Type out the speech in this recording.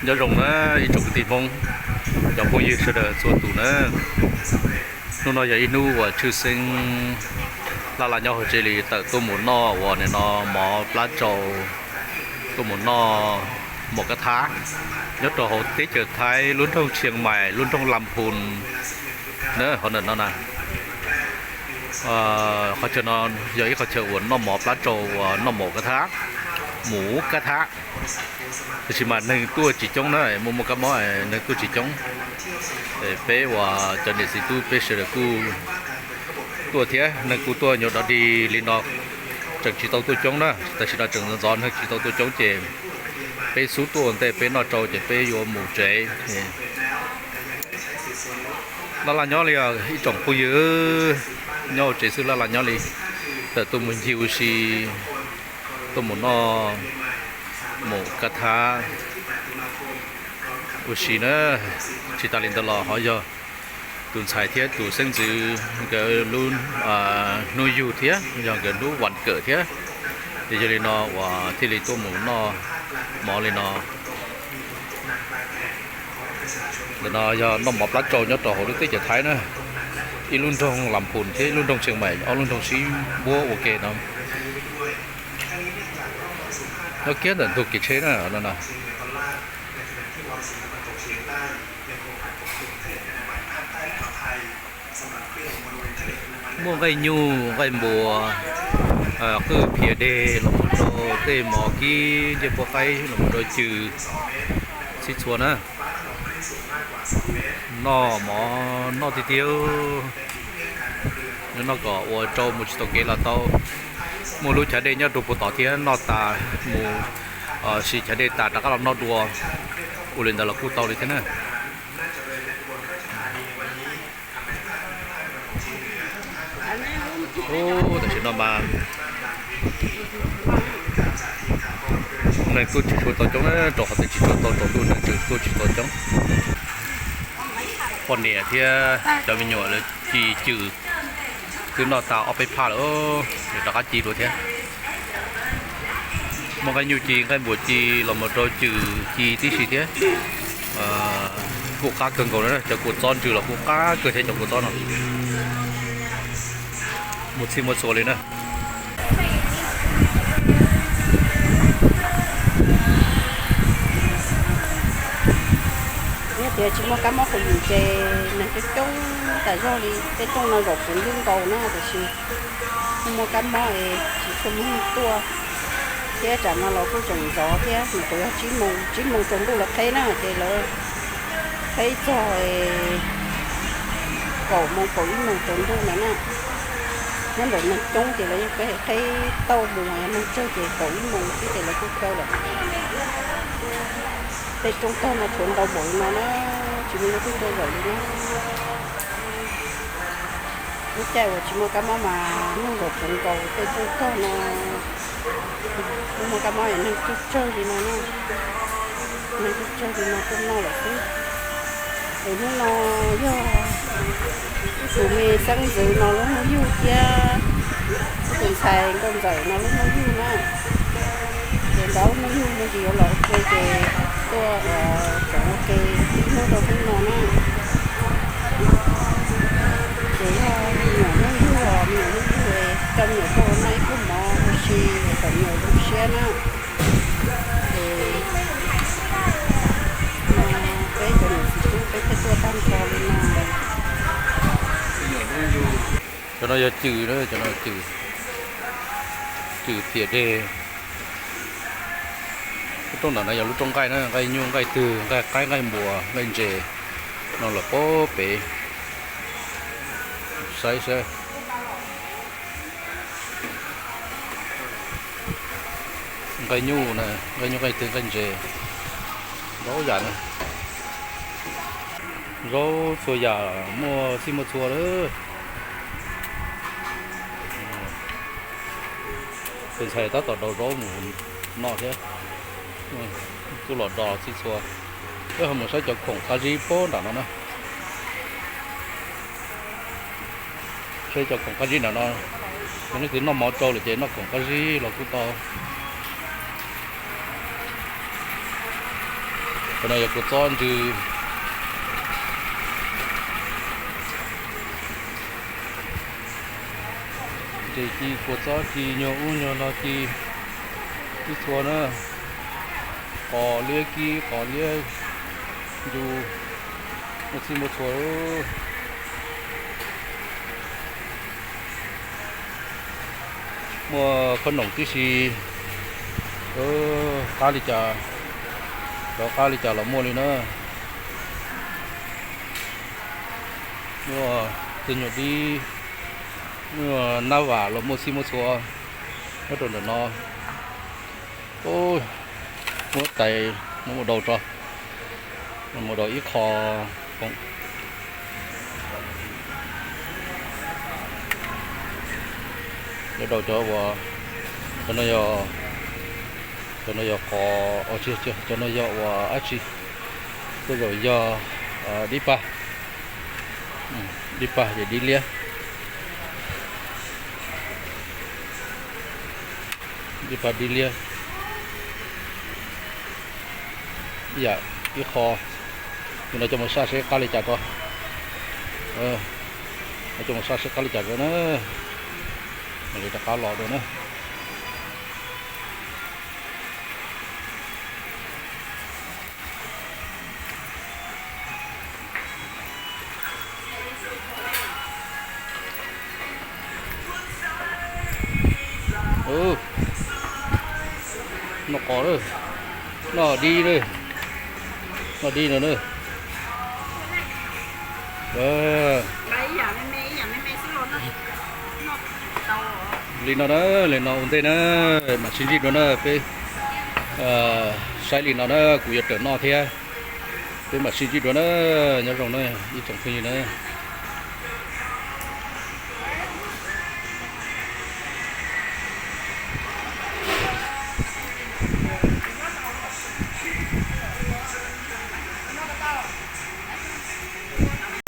Nyob zoo na ib tsoom kwv tij Hmoob, cov phooj ywg sawv daws txhua tus na. Hnub no yog ib hnub uas tshwj xeeb, Laj Laj nyob hauv tsev li tawm tuaj mus noj uas nim no mov plab tsau, tuaj mus noj mov kab thab nyob rau hauv teb chaws Thaib lub nroog Tshias Mais lub nroog Las Phus na, hauv ntawm no na. Qhov chaw no yog ib qhov chaw uas noj mov plab tsau uas noj mov kab thab, mus kab thab. Tiam sis mas neeg tuaj tsis coob na, muaj muaj kab mob neeg tuaj tsis coob. Peb uas cov niam txiv tub peb sawv daws kuj tuaj thiab, neeg kuj tuaj nyuam dog dig li no, tseem tsis tau tuaj coob na, tam sim no tseem ntxov ntxov neeg tsis tau tuaj coob ces peb xub tuaj ua ntej peb noj tsau ces peb yuav mus tsev. Laj Laj nyob li os ib tsoom phooj ywg, nyob hauv tsev xwb Laj Laj nyob li, tawm tuaj mus ncig ua si, tuaj mus noj mus kab thab ua si na. Tsis tas li ntawd los ho yog tus ntxhais thiab tus xeeb ntxwv nkawd lub hnub yug thiab yog nkawd lub vas kawm thiab. Ces yog li no uas thiaj li tuaj mus noj mov li no. Ntawm no yog noj mov plab tsau nyob rau hauv lub teb chaws Thaib na, ib lub nroog Las Phus thiab ib lub nroog Tshias Mais, ob lub nroog sib npuab ua ke no. Nyob kiag ntawm ntug kev tsheb na no. Muaj nqaij nyuj, nqaij npuas, qwj phiav deg los mus rau tej mov kib ncej puab qaib los mus rau cws txhij txhua na. Noj mov noj tiag tiag. Noj kom ua rau mus tsis tau kev los tau. Muaj lub chav dej nyob rau puag tod thiab, noj tas mus siv chav dej tas rov qab los noj dua. Ua li ntawd los kuj tau li thiab na. Tam sim no mas neeg tuaj tsis tshua tau coob na, rau qhov tias tsis tshua tau tsaus ntuj neeg tseem tuaj tsis tau coob. Poj niam thiab cov me nyuam lawv ci cws, twb noj tas ob peb phaj lawm, rov qab ci dua thiab. Muaj nqaij nyuj ci, nqaij npuas ci los mus rau cws ci tib si thiab. Kuj qab kawg nkaus na, cov kua txob ntsws los kuj qab kawg thiab cov kua txob no. Muaj txhij muaj txhua li na. Yog tias tsis muaj kab mob qhov yus ces neeg coob coob tas zog li. Tej rooj no zaum puv ntuj nkaus na, tiam sis muaj kab mob es tsis tshua muaj neeg tuaj. Thiab tsam no los kuj tseem ntxov thiab, nws tsuas yog tsib moos, tsib moos tsaus ntuj lawv qheb na, ces lawv qheb txog kaum moos kaum ib moos tsaus ntuj ntawd na. Nyob ntawm neeg coob ces lawv yeej qheb tau mus, yog neeg tsawg ces kaum ib moos xwb ces lawv kuj kaw lawm. Tej rooj tog no tshuav ntau npaum li no na, tsis muaj leej twg tuaj zaum li na. Lub caij uas tsis muaj kab mob mas neeg zaum puv nkaus tej rooj tog no. Lub muaj kab mob es neeg tsawg tsawg li no na, neeg tsawg tsawg li no tuaj noj lawm xwb. Es hnub no yog ib tus me xeeb ntxwv no lub hnub yug thiab ib tus ntxhais nkauj ntxawm no lub hnub yug na. Ces ntawd lub hnub yug no ces yuav los ua ke ces tuaj tsoom ua ke ib hnub rau hnub no na. Ces yog me nyuam hnub yug os, me nyuam hnub yug es coj me nyuam tuaj ua noj ib pluag mov ua si es kom me nyuam zoo siab na. Ces peb cov niam txiv tub peb thiaj tuaj tag nrho li no. Cov no yog cws, cov no cws, cws phiav deg. Lub rooj ntawm no yog lub rooj nqaij na, nqaij nyuj, nqaij twg, nqaij qaib, nqaij npuas, nqaij ntses no los pab pem. Saib saib. Nqaij nyuj na, nqaij nyuj, nqaij twg, nqaij ntses, zaub yam na. Zaub txhua yam muaj txhij muaj txhua lawm. Tus ntxhais tab tom daus zaub mus noj thiab. Tuaj los do txhij txhua. Peb ho mus saib cov khoom qab zib pab nram no na. Saib cov khoom qab zib nram no. Yog leej twg noj mov tsau lawm ces noj khoom qab zib los kuj tau. Cov no yog kua txob ntsws. Ces ci kua txob ci nyuag ub nyuag no ci ib txhua na. Qos liab kib qos liab ncu, muaj txhij muaj txhua. Muaj khob noom tib si, qab li cas, cov qab li cas los muaj li na. Muaj txij nyuag dib, muaj nab vam los muaj txhij muaj txhua nyob rau ntawm no. Muab tais no mus daus tso, mus daus ib qho. Daus cov uas, cov no yog, cov no yog qos, cov no yog uas dab tsi, tej zaum yog dib pag, dib pag ces dib liab. Dib pag dib liab ib yam ib qho. Tus no coj mus saj seb qab li cas tso. Coj mus saj seb qab li cas tso na. Mam li rov qab los dua na. Noj qos, noj dib, noj dib no na. Li no na, li no ua ntej na, mam sib ntsib dua na, peb saib li no na, kuv yuav rawm noj thiab. Peb mam sib ntsib dua na, nyob zoo na ib tsoom phooj ywg na.